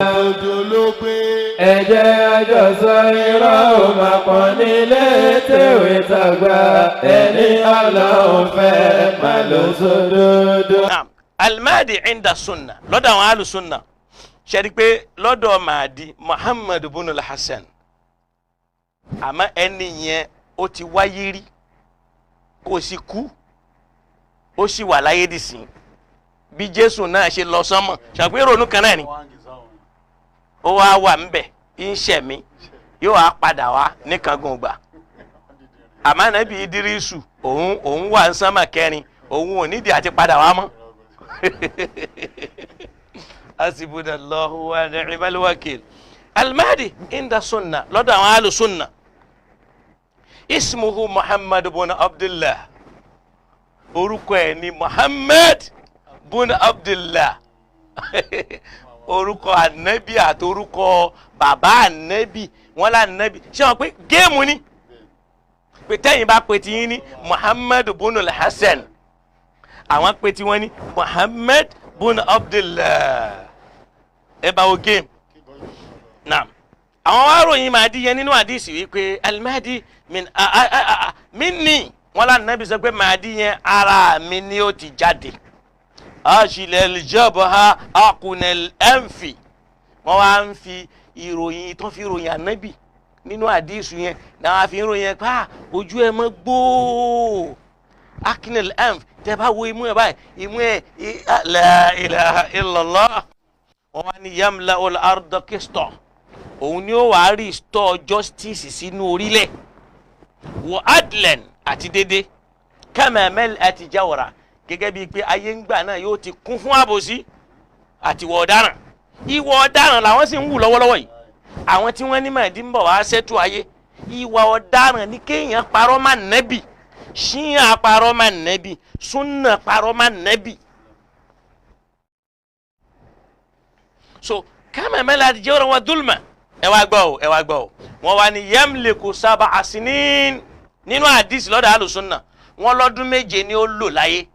Òjò ló gbé. Ẹ jẹ́ àjọsọ irọ́ ò máa pọ̀ nílé tèwé tàgbà ẹni Ọlọ́run fẹ́ máa lọ sódodo. Naam, Al-Mahdi inda sunna, lọ́dọ̀ àwọn alu sunna, ṣẹ́ni pé lọ́dọ̀ Mahdi, Muhammad bunu al-Hasan, àmọ́ ẹni yẹn ó ti wáyé rí, kò sì kú, ó sì wà láyé dìsín. Bí Jésù náà ṣe lọ sánmọ̀, ṣàpé ronú kan náà ni ó wá wà ńbẹ̀ ń ṣẹ̀mí, yóò wá padà wá níkangun gbà. Àmọ́ Ànábì Ídírísù, òun wà ń sánmà kẹrin, òun ò nídìí àti padà wá mọ́. Hasbunallahu wa ni'mal wakil. Al-Mahdi inda sunna, lọ́dọ̀ àwọn alu sunna, ismuhu Muhammad bun Abdullah. Orúkọ ẹ̀ ní Muhammad bun Abdullah. Orúkọ anabi àti orúkọ bàbá anabi wọn là anabi. Ṣé wọn pé game ni pé tẹ́yìn bá pe ti yín ní Muhammad bun al-Hasan, àwọn pe ti wọn ní Muhammad bun Abdullah. Ẹ bá wo game. Naam, àwọn wá ròyìn Mahdi yẹn nínú àdìsí wípé Al-Mahdi min minni. Wọn là nàbí sọ pé Mahdi yẹn, ara mi ni ó ti jáde. Aṣilẹ̀ jabha akunel ẹnfì. Wọn wá ń fi ìròyìn tó fi ròyìn ànábì nínú àdìsí yẹn náà, fi ń ròyìn ẹ pa ojú ẹ mọ gbóò, akunel ẹnfì. Tẹ bá wo imú ẹ báyìí, imú ẹ, la ilaha illallah. Wọn wá ní yamla ol arda qista, òun ni ó wàá restore justice sínú orílẹ̀, wọ adlen, àti dédé, kama mal'at jawra, gẹ́gẹ́ bíi pé ayé ń gbà náà yóò ti kún fún àbòsí àti ìwà ọ̀daràn. Ìwà ọ̀daràn làwọn sì ń wù lọ́wọ́lọ́wọ́ yìí. Àwọn tí wọ́n ní Mahdi ń bọ̀ wá ṣẹ́tù ayé, ìwà ọ̀daràn ní kéèyàn parọ́ má nẹ́bì, ṣíyàn parọ́ má nẹ́bì, súnà parọ́ má nẹ́bì. So kama mal'at jawra wa dhulma. Ẹ wá gbọ́ o, ẹ wá gbọ́ o. Wọ́n wá ní yamliku sab'a sinin nínú àdìsí lọ́dọ̀ àlùsùnà. Wọ́n lọ́dún 7 ni ó lò láyé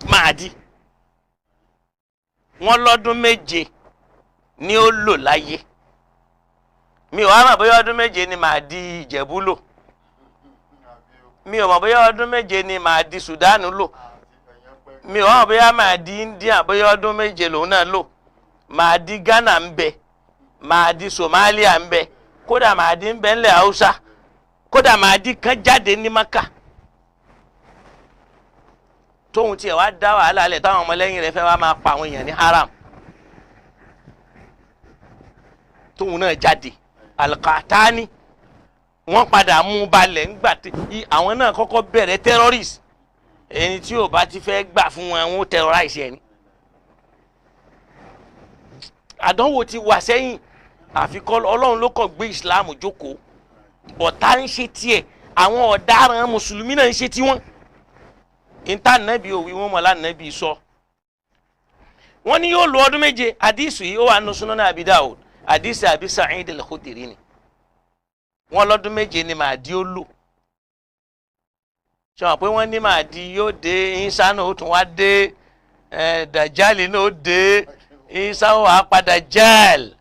Mahdi. Wọ́n lọ́dún 7 ni ó lò láyé. Mi ò wá mọ̀ bóyá ọdún 7 ni Mahdi Ìjẹ̀bú lò, mi ò mọ̀ bóyá ọdún 7 ni Mahdi Sudan lò, mi ò wá mọ̀ bóyá Mahdi India, bóyá ọdún 7 lòun náà lò. Mahdi Ghana ń bẹ, Mahdi Somalia ń bẹ, kódà Mahdi ń bẹ ńlẹ̀ Haúsá, kódà Mahdi kan jáde ní Maka tóun tiẹ̀ wá dá wàhálà lẹ̀, táwọn ọmọlẹ́yìn rẹ̀ fẹ́ wá máa pa àwọn èèyàn ní haram. Tóun náà jáde, Al-Qahtani, wọ́n padà mú balẹ̀ ńgbà tí àwọn náà kọ́kọ́ bẹ̀rẹ̀ terrorist. Ẹni tí ò bá ti fẹ́ gbà fún wọn, wọn terrorize ẹni. Àdánwò ti wà sẹ́yìn, àfikọ́ Ọlọ́run ló kàn gbé Islam jókòó. Ọ̀tá ń ṣe tiẹ̀, àwọn ọ̀daràn mùsùlùmí náà ń ṣe tiwọn. Ìta nàbí òwì wọn mọ̀ lánàbí sọ. Wọ́n ní yóò lo ọdún 7. Àdìsù yìí, ó wà nù Sunan Abi Dawud, àdìsù Abi Sa'id al-Khudri ni. Wọ́n lọ́dún 7 ni Mahdi ó lò. Sọ pé wọ́n ní Mahdi yóò dé, Isa náà ó tún wá dé, Dajali náà ó dé, Isa ó wà padà jẹ́ẹ̀l.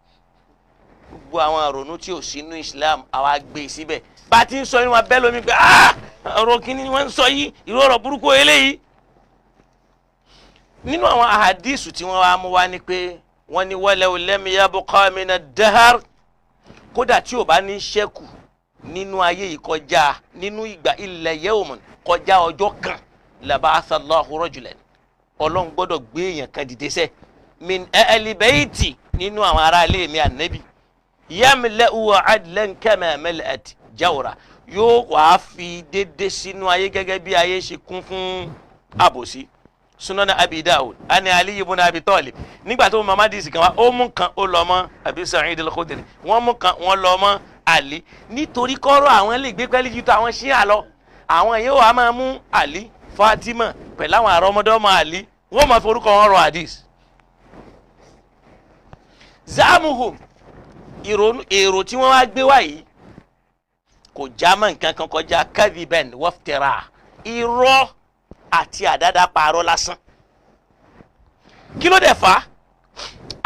Gbogbo àwọn àrònú tí ò sínú Islam, àwa gbé síbẹ̀. Bá a ti ń sọ inú wa bẹ́ẹ̀ lómi pé ọ̀rọ̀ kìíní ni wọ́n ń sọ yìí, irú ọ̀rọ̀ burúkú eléyìí. Nínú àwọn ahadisu tí wọ́n wá mú wá ní pé wọ́n ní walaw lam yabqa mina dahar, kódà tí ò bá ní ṣẹ́kù nínú ayé yìí kọjá nínú ìgbà illa yawmun, kọjá ọjọ́ kan, laba'atha Allahu rajulan, Ọlọ́run gbọ́dọ̀ gbé èèyàn kan dìde sẹ́, min ahli bayti, nínú àwọn ará ilé mi ànábì, yamla'u adlan kama mal'at jawra, yóò wá fi dédé sínú ayé gẹ́gẹ́ bí ayé ṣe kún fún àbòsí. Sunan Abi Dawud ani Ali ibn Abi Talib. Nígbà tó mama disi kan wá, ó mú kan, ó lọ mọ́ Abi Sa'id al-Khudri, wọ́n mú kan, wọ́n lọ mọ́ Ali, nítorí kọ́rọ̀ àwọn lè gbé pẹ́lí ju tó àwọn ṣíà lọ. Àwọn yóò wá máa mú Ali, Fatima pẹ̀lú àwọn àrọ́mọdọ́mọ Ali, wọ́n máa forúkọ wọn rọ hadith. Zamuhum, ìrònú èrò tí wọ́n wá gbé wá yìí kò já mọ́ nǹkan kan kọjá kadhiban waftira, irọ́ àti àdáda parọ́ lásán. Kí ló dẹ̀ fà á?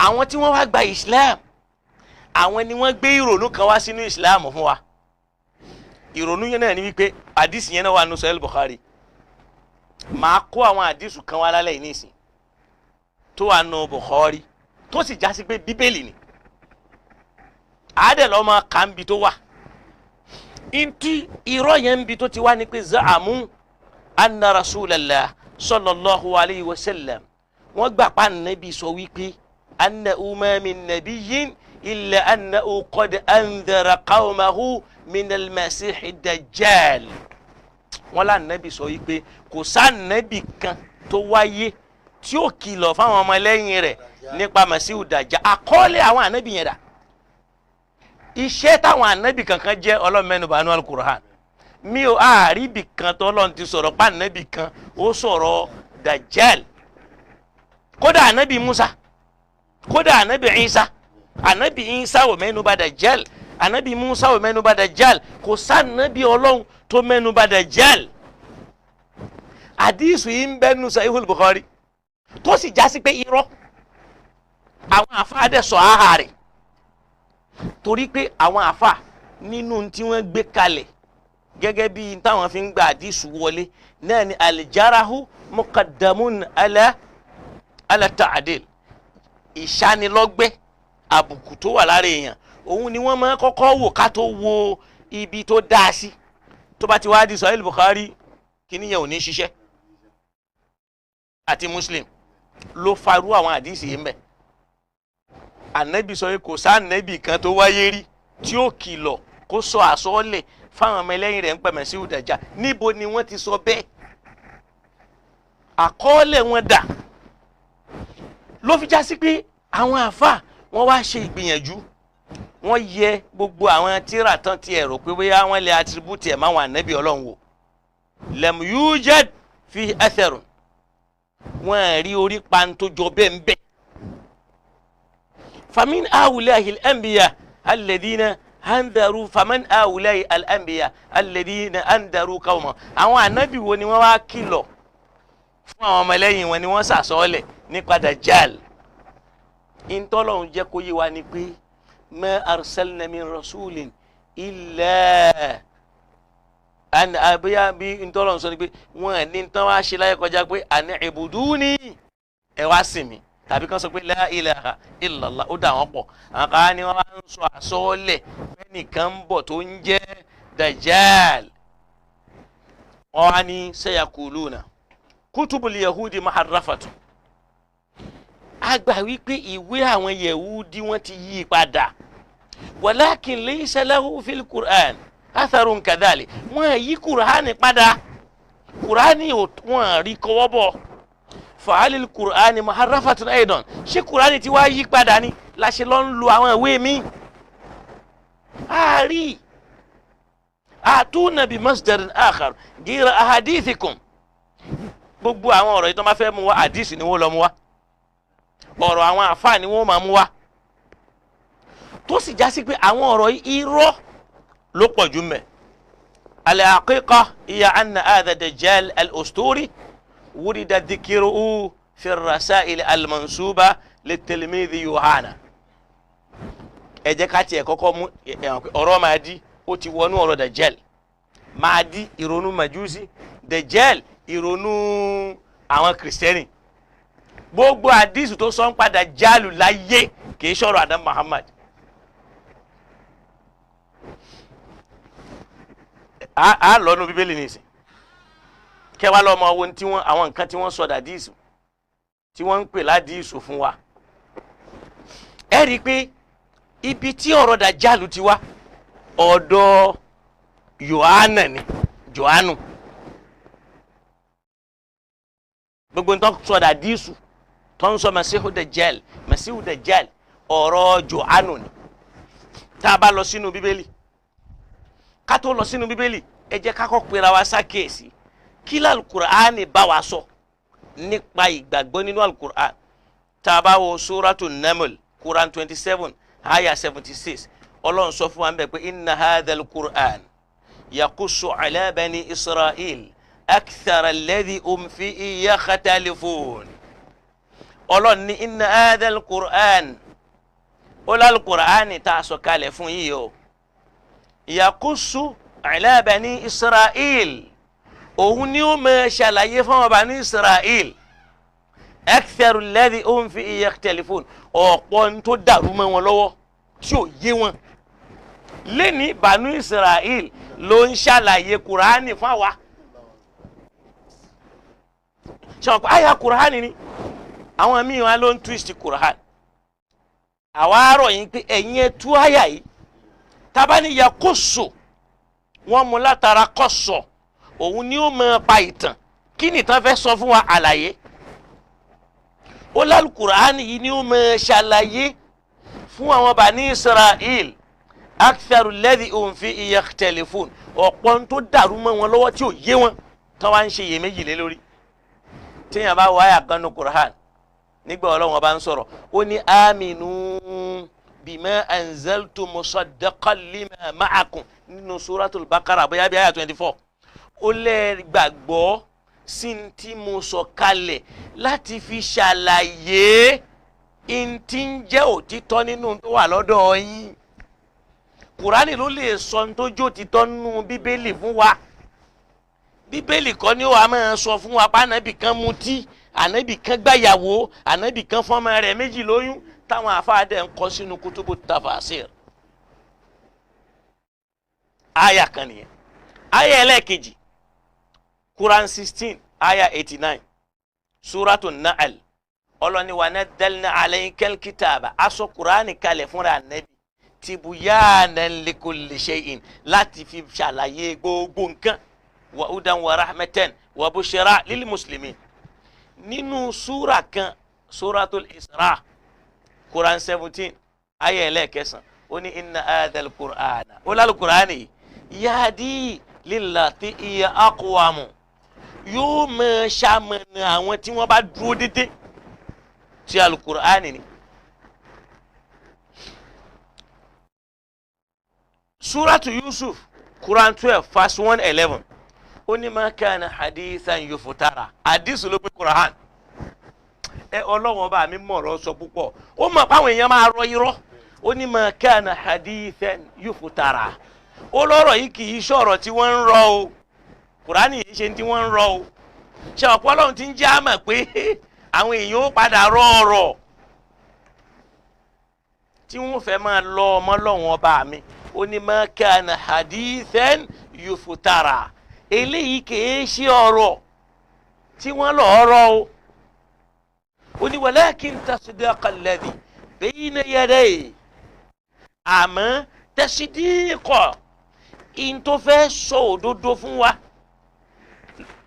Àwọn tí wọ́n wá gba Islam, àwọn ni wọ́n gbé ìrònú kan wá sínú Islam fún wa. Ìrònú yẹn náà ni wípé àdìsí yẹn náà wà nù Sahih Bukhari. Màá kó àwọn àdìsù kan wá lálẹ́ yìí nísìn tó wà nù Bukhari, tó sì jásí pé Bíbélì ni. Àádẹ́ lọ́mọ kàńbi tó wà. Ntí irọ́ yẹn ń bi tó ti wá ni pé za'amu anna rasulallah sallallahu alayhi wa sallam, wọ́n gbà pa nàbí sọ wípé anna umami nabiyyin illa annahu qad andhara qawmahu min al-masihi dajjal. Wọ́n lá nàbí sọ wípé kò sá nàbí kan tó wáyé tí ó kìlọ̀ fáwọn ọmọlẹ́yìn rẹ̀ nípa masihu dajjal. Àkọọ́lẹ̀ àwọn ànábì yẹn dà, iṣẹ́ táwọn ànábì kankan jẹ́ ọlọ́mẹ́nubà nú alukur'an. Mi ò àríbì kan tó Ọlọ́run ti sọ̀rọ̀ pa ànábì kan ó sọ̀rọ̀ dajjal. Kódà ànábì Musa, kódà ànábì Isa, ànábì Isa ò mẹ́nubà dajjal, ànábì Musa ò mẹ́nubà dajjal, kò sànábì Ọlọ́run tó mẹ́nubà dajjal. Àdìsù yìí ń bẹ́nu Sahihul Bukhari tó sì jásí pé irọ́ àwọn àfa dẹ̀ sọ áhà rẹ̀, torí pé àwọn àfa nínú tí wọ́n gbé kalẹ̀ gẹ́gẹ́ bí táwọn fi ń gba àdìsù wọlé náà ni aljarahu muqaddamun ala ala ta'dil, ìsanilọ́gbẹ́ àbùkù tó wà lára èèyàn òun ni wọ́n máa kọ́kọ́ wò ká tó wo ibi tó dáa sí. Tó bá ti wá di Sahih Bukhari, kíní yẹn ò ní ṣiṣẹ́, àti Muslim ló farú àwọn àdìsí yìí ń bẹ. Ànábì sọ pé kò sànábì kan tó wáyé rí tí ó kìlọ̀ kó sọ àsọọ́lẹ̀ fáwọn ọmọ ẹlẹ́yìn rẹ̀ ń pẹ̀ Masihu Dajjal. Níbo ni wọ́n ti sọ bẹ́ẹ̀? Àkọọ́lẹ̀ wọn dà. Ló fi já sí pé àwọn àáfàá wọ́n wá ṣe ìgbìyànjú, wọ́n yẹ gbogbo àwọn tíra tán ti ẹ̀rọ pé bóyá wọ́n lè attribute ẹ̀ máwọn ànábì Ọlọ́run wò. Lam yujad fi atharun, wọ́n rí orí pa tó jọ bẹ́ẹ̀ ń bẹ́ẹ̀. Famin awulahi al-anbiya alladhina andaru, faman awulahi al-anbiya alladhina andaru qawma. Àwọn ànábì wo ni wọ́n wá kìlọ̀ fún àwọn ọmọlẹ́yìn wọn ni wọ́n sàsọ́ọ́lẹ̀ nípa Dajjal? Ìtọ́lọ́hún jẹ́ kó yé wa ni pé ma arsalna min rasulin illa an abiya, bí ìtọ́lọ́hún sọ ni pé wọ́n ní tán wá ṣe láyé kọjá pé àní ibuduni, ẹ wá sìn mí, tàbí kan sọ pé la ilaha illallah, ó dà wọ́n pọ̀. Àwọn kan ní wọ́n wá ń sọ àsọ́ọ́lẹ̀ fẹ́nìkan ń bọ̀ tó ń jẹ́ Dajjal. Wọ́n wá ní sayakuluna kutubul yahudi muharrafatu. A gbà wípé ìwé àwọn yahudi wọ́n ti yí padà, walakin laysa lahu fil Qur'an atharun kadhalik. Wọ́n yí Qur'ani padà, Qur'ani wọ́n rí kọ́wọ́ bọ̀. Fa'alil Qur'ani muharrafatun aidan, ṣé Qur'ani ti wá yí padà ni láṣẹ lọ ń lo àwọn ìwé mi? Àárí àtúnà bí masdarin akhar gira ahadithikum. Gbogbo àwọn ọ̀rọ̀ yìí tó máa fẹ́ mú wa, àdìsí ni wọ́n lọ mú wa, ọ̀rọ̀ àwọn àfáà ni wọ́n máa mú wa, tó sì já sí pé àwọn ọ̀rọ̀ yìí irọ́ ló pọ̀ jù mẹ́. Al-haqiqa hiya anna hadha dajjal al-usturi wurida dhikruhu fi ar-rasail al-mansuba lit-tilmidhi Yohana. Ẹ jẹ́ ká tiẹ̀ kọ́kọ́ mú ọ̀rọ̀ Mahdi, ó ti wọnú ọ̀rọ̀ dajjal. Mahdi ìrònú Majusi, dajjal ìrònú àwọn kìrìsìtẹ́nì. Gbogbo àdìsù tó sọ ń padà jálù láyé kì í sọ̀rọ̀ Adam Muhammad. A lọ nu Bíbélì nìsín kẹwàá lọ́mọ owó tí wọ́n àwọn nǹkan tí wọ́n sọ dàdísù tí wọ́n ń pè ládìsù fún wa. Ẹ rí i pé ibi tí ọ̀rọ̀ dàjálù ti wá ọ̀dọ̀ Yohana ni, Johanu. Gbogbo nǹkan sọ dàdísù tó ń sọ Masihu Dajjal, Masihu Dajjal ọ̀rọ̀ Johanu ni. Tá a bá lọ sínú Bíbélì, ká tó lọ sínú Bíbélì, ẹ jẹ́ ká kọ́ pera wa sákèésí kí lálùkùránì bá wa sọ nípa ìgbàgbọ́ nínú àlùkùránì. Tá a bá wo Suratu Naml, Quran 27 aya 76, Ọlọ́run sọ fún wa bẹ́ẹ̀ pé inna hadhal Qur'an yaqusu ala bani Isra'il akthara alladhi hum fihi yakhtalifun. Ọlọ́run ní inna hadhal Qur'an, ó lálù Qur'an tá a sọ kalẹ̀ fún yìí o, yaqusu ala bani Isra'il, òun ni ó máa ṣàlàyé fún ọba ní Isra'il, aktharu alladhi hum fihi yakhtalifun, ọ̀pọ̀ ní tó dàrú mọ́ wọn lọ́wọ́ tí ò yé wọn. Lẹ́ni banu Isra'il ló ń ṣàlàyé Kùránì fún àwa. Ṣọ̀pọ̀ àyà Kùránì ni àwọn míì wá ló ń twist Kùránì. Àwa àárọ̀ yìí pé ẹ̀yin ẹ tú àyà yìí, tábà ní yakusu, wọ́n mú látara kọ́sọ̀, òun ni ó máa pa ìtàn. Kí ni ìtàn fẹ́ sọ fún wa? Àlàyé. Ó lálùkùránì yìí ni ó máa ṣàlàyé fún àwọn Bani Isra'il, aktharu alladhi hum fihi yakhtalifun, ọ̀pọ̀ tó dàrú mọ́ wọn lọ́wọ́ tí ò yé wọn, tán wá ń ṣe iyèméjì lé lórí. Téèyàn bá wáyà kan nu Qur'an nígbà Ọlọ́run bá ń sọ̀rọ̀, ó ní aminu bima anzaltu musaddiqan lima ma'akum, nínú suratul Baqara bóyá bí àyà 24. Ó lẹ́ gbàgbọ́ sí ní tí mo sọ kalẹ̀ láti fi ṣàlàyé ntí ń jẹ́ òtítọ́ nínú tó wà lọ́dọ̀ yín. Kùránì ló lè sọ ní tó jó òtítọ́ nínú Bíbélì fún wa. Bíbélì kọ́ ni ó wàá máa sọ fún wa pé ànábì kan mutí, ànábì kan gbàyàwó, ànábì kan fọ́mọ rẹ̀ méjì lóyún, táwọn afáàdẹ ń kọ sínú kutubu tafasir. Aya kan nìyẹn. Aya ẹlẹ́ẹ̀kejì, Quran 16 aya 89, Suratu Na'al. Ọlọ́ni wa nazzalna alaykal kitaba, aṣọ Kùránì kalẹ̀ fúnra ànábì, tibyanan likulli shay'in, láti fi ṣàlàyé gbogbo nǹkan, wa hudan wa rahmatan wa bushra lil muslimin. Nínú súra kan, Suratul Isra, Quran 17 aya ẹlẹ́ẹ̀kẹsàn, ó ní inna hadhal Qur'ana, ó lálù Kùránì yahdi lillati hiya aqwamu, yóò máa ṣamọ̀nà àwọn tí wọ́n bá dúró dédé tí alukur'ani ni. Suratu Yusuf, Quran 12 verse 111, ó ní ma kana hadithan yufutara, hadith ló pé Quran. Ẹ Ọlọ́run ọba mi mọ̀rọ̀ sọ púpọ̀, ó mọ̀ páwọn èèyàn máa rọ irọ́. Ó ní ma kana hadithan yufutara, ó lọ́rọ̀ yìí kì í ṣọ̀rọ̀ tí wọ́n ń rọ o. Kùránì yìí ṣe tí wọ́n ń rọ o. Ṣe ọ̀pọ̀ Ọlọ́run ti ń jẹ́ àmọ̀ pé àwọn èèyàn ó padà rọ ọ̀rọ̀ tí wọ́n fẹ́ máa lọ ọmọ lọ́wọ́n ọba mi. Ó ní ma kana hadithan yufutara, eléyìí kìí ṣe ọ̀rọ̀ tí wọ́n lọ rọ o. Ó ní walakin tasdiqa alladhi bayna yadayhi, àmọ́ tasdiqa in tó fẹ́ sọ òdodo fún wa,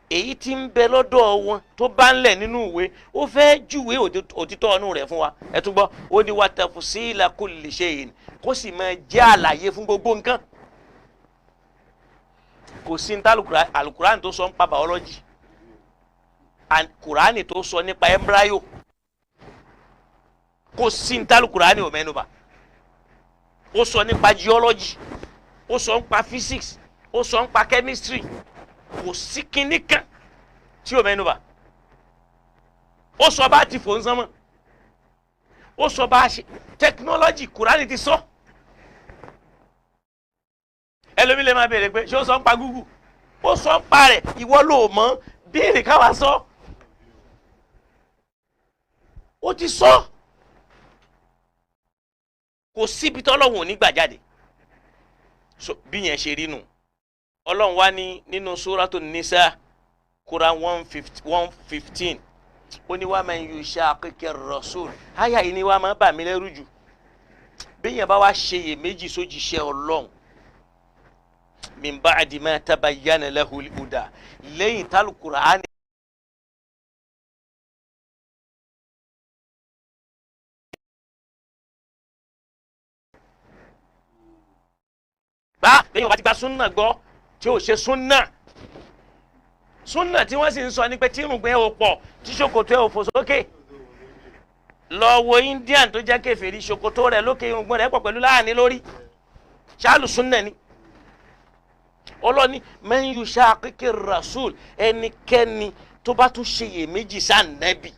èyí tí ń bẹ lọ́dọ̀ wọn tó bá ń lẹ̀ nínú ìwé, ó fẹ́ júwe òtítọ́ ọ̀nù rẹ̀ fún wa. Ẹ tún gbọ́, ó ní wa tafsila kulli shay'in, kó sì máa jẹ́ àlàyé fún gbogbo nǹkan. Kò sí ní alukurani tó sọ nípa biology, kurani tó sọ nípa embryo, kò sí ní alukurani ò mẹ́nubà. Ó sọ nípa geology, ó sọ nípa physics, ó sọ nípa chemistry, kò sí kinní kan tí o mẹ́nubà. Ó sọ bá ti fò ń sánmọ̀, ó sọ bá ṣe technology, Kùránì ti sọ. Ẹlòmí lè máa béèrè pé ṣé ó sọ ń pa Google? Ó sọ ń pa rẹ̀, ìwọ ló mọ̀, béèrè káwa sọ. Ó ti sọ. Kò síbi tọ́lọ́hun ò ní gbà jáde. So bí yẹn ṣe rí nù. Ọlọ́run wá ní nínú Suratu Nisa, Quran 115, ó ní wa man yushaqiqi rasul. Àyà yìí ni wàá máa bà mí lẹ́rù jù. Bí yẹn bá wá ṣe iyèméjì sójíṣẹ́ Ọlọ́run, min ba'di ma tabayyana lahul huda, lẹ́yìn tálùkùránì gbá, lẹ́yìn wọ́n ti gba súnà gbọ́ tí ò ṣe súnà. Súnà tí wọ́n sì ń sọ ni pé tí irùngbọ̀n ẹ̀ ò pọ̀, tí ṣòkòtò ẹ̀ ò fò sókè. Lọ wo Indian tó jẹ́ kèfèrí, ṣòkòtò rẹ̀ lókè, irùngbọ̀n rẹ̀ pọ̀ pẹ̀lú láàánú lórí. Ṣáàlù súnà ni. Ọlọ́ni man yushaqiqi rasul, ẹnikẹ́ni tó bá tún ṣe iyèméjì sànẹ́bì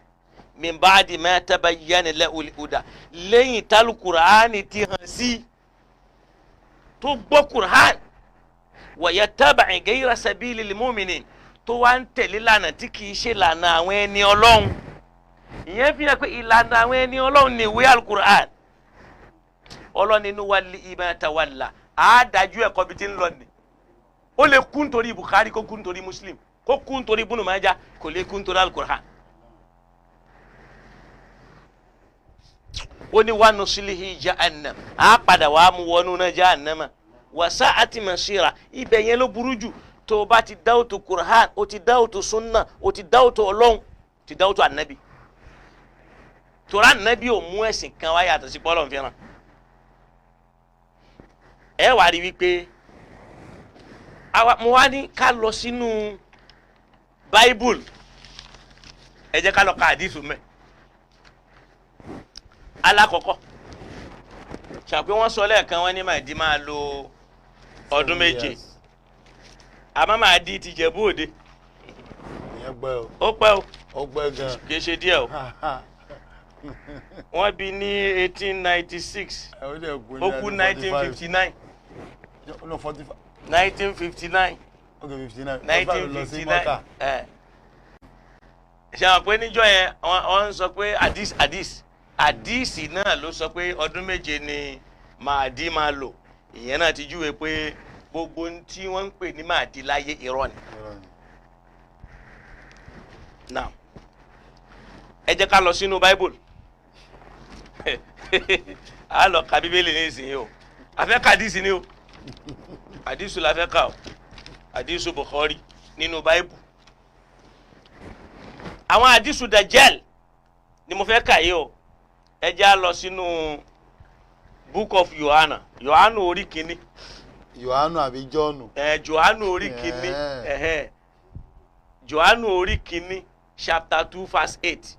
Min ba'di ma tabayyana lahul huda, lẹ́yìn tálù kùránì ti hàn sí, tó gbọ́ kùránì, wa yattabi' ghayra sabilil mu'minin, tó wá ń tẹ̀lé lànà tí kì í ṣe lànà àwọn ẹni ọlọ́run. Ìyẹn fi hàn pé ìlànà àwọn ẹni ọlọ́run ní ìwé alukur'an. Ọlọ́run nínú wa lè ma tawalla, á dájú ẹ̀kọ́ bí ti ń lọ ni. Ó lè kú nítorí Bukhari, kó kú nítorí Muslim, kó kú nítorí Ibn Majah, kò lè kú nítorí alukur'an. Ó ní wa nuslihi jahannam, á padà wàá mú wọnú náà jahannama, wa sa'ati masira. Ibẹ̀ yẹn ló burú jù. Tó o bá ti dáwòtò Qur'an, o ti dáwòtò sunna, o ti dáwòtò ọlọ́run, o ti dáwòtò ànábì. Tora ànábì ò mú ẹ̀sìn kan wá yàtọ̀ sí pọ́lọ̀ fẹ́ràn. Ẹ wá rí wípé mo wá ní ká lọ sínú Bible, ẹ jẹ́ ká lọ ka àdìsù mẹ́. Alákọ̀ọ́kọ́ ṣàpé wọ́n sọ lẹ́ẹ̀kan, wọ́n ní Mahdi máa lo ọdún 7, àmọ́ Mahdi ti Jẹ̀bú Òde. Ìyẹn gbẹ́ o. Ó pẹ́ o. Ó pẹ́ gan. Kì í ṣe díẹ̀ o. Wọ́n bí ní 1896, ó kú 1959. No, 45. 1959. Okay, 59. 1959. Ṣe àwọn pé níjọ́ yẹn wọ́n ń sọ pé àdìs náà ló sọ pé ọdún 7 ni Mahdi máa lò. Ìyẹn náà ti júwe pé gbogbo tí wọ́n ń pè ní Mahdi láyé, irọ́ ni. Now, ẹ jẹ́ ká lọ sínú Bible. A lọ ka Bíbélì ní ìsìn o. A fẹ́ ka àdìsí ni o. Àdìsù la fẹ́ ka o. Àdìsù Bukhari nínú Bible. Àwọn àdìsù Dajjal ni mo fẹ́ kà yìí o. Ẹ jẹ́ á lọ sínú Book of Yohana. Yohana orí kìíní. Yohana àbí Jọ́ọ̀nù? Ẹ, Yohana orí kìíní. Yohana orí kìíní, chapter 2 verse 8.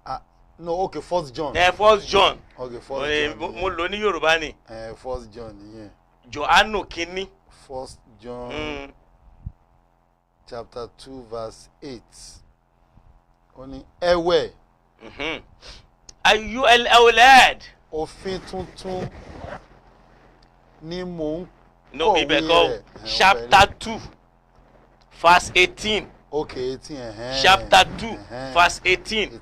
Ah, no, okay, First John. First John. Okay, First John. Mo lò ní Yorùbá ni. First John nìyẹn. Yohana kìíní. First John chapter 2 verse 8. Ó ní ẹ̀wẹ̀. Ayu al-awlad. Òfin tuntun ni mò ń No, ibẹ̀ kọ́. Chapter 2 verse 18. Okay, 18. Chapter 2 verse 18.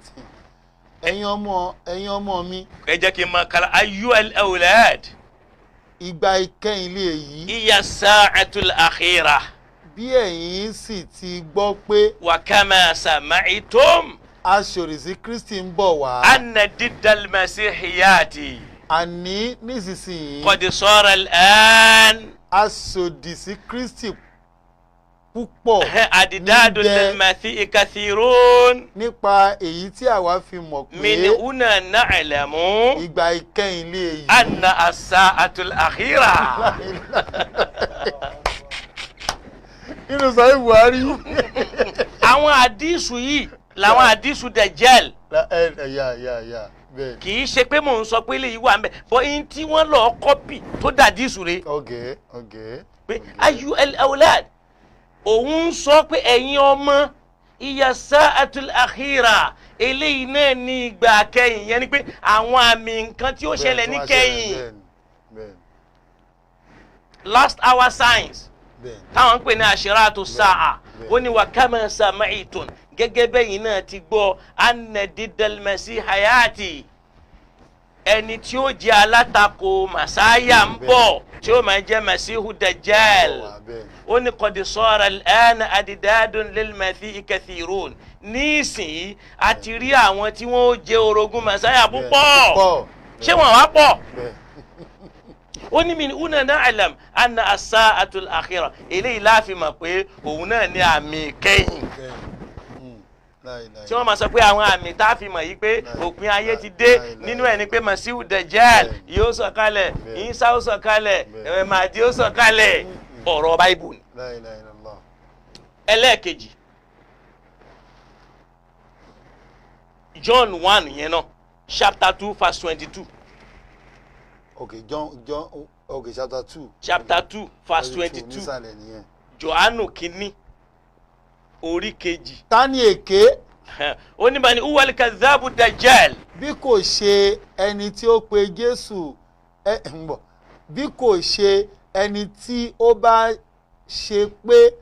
Ẹ̀yin ọmọ mi. Ẹ jẹ́ kí n máa kala. Ayu al-awlad. Ìgbà ìkẹyìn lè yí. Iya sa'atul akhirah. Bí ẹ̀yin sì ti gbọ́ pé. Wa kama sami'tum. Aṣòrìsí Kristi ń bọ̀ wá. Anna diddal masihiyati. Àní nísinsìnyí. Qad sara al-an. Aṣòdìsí Kristi púpọ̀. Adidadu lil-masihi kathirun. Nípa èyí tí àwa fi mọ̀ pé. Min huna na'lamu. Ìgbà ìkẹyìn lè yí. Anna as-sa'atul akhirah. Nínú Sahih Buhari. Àwọn àdìsù yìí làwọn àdìsù Dajjal. Kì í ṣe pé mò ń sọ pé eléyìí wà ń bẹ̀, bọ́ eyín tí wọ́n lọ kọ́pì tó dàdísù rẹ̀. Pé ayu al-awlad, òun ń sọ pé ẹ̀yin ọmọ, iya sa'atul akhira, eléyìí náà ní ìgbà kẹyìn. Yẹn ni pé àwọn àmì nǹkan tí ó ṣẹlẹ̀ ní kẹyìn, last hour signs táwọn ń pè ní ashiratu sa'a. Ó ní wa kama sami'tum, gẹ́gẹ́ bẹ́yìn náà ti gbọ́, anna diddal masihayati, ẹni tí ó jẹ́ alátakò masaya ń bọ̀ tí ó máa jẹ́ masihu dajjal. Ó ní qad sara al-ana adidadun lil masihi kathirun. Nísìnyí a ti rí àwọn tí wọ́n ó jẹ́ orogún masaya púpọ̀. Ṣé wọ́n wá pọ̀? Ó ní min una na'lam anna as-sa'atul akhirah. Eléyìí láàfin mọ̀ pé òun náà ní àmì kẹ́yìn tí wọ́n máa sọ pé àwọn àmì tá a fi mọ̀ yìí pé òpin ayé ti dé, nínú ẹ̀ ni pé Masihu Dajjal yóò sọ̀kalẹ̀, Isa ó sọ̀kalẹ̀, Mahdi ó sọ̀kalẹ̀. Ọ̀rọ̀ Báíbù ni. Ẹlẹ́ẹ̀kejì, John 1 yẹn náà, chapter 2 verse 22. Okay, John, okay, chapter 2. Chapter 2 verse 22. Jòhánù kínní orí kejì. Ta ni èké? Ó ní bani uwal kazabu dajjal. Bí kò ṣe ẹni tí ó pe Jésù ẹ ń bọ̀, bí kò ṣe ẹni tí ó bá ṣe pé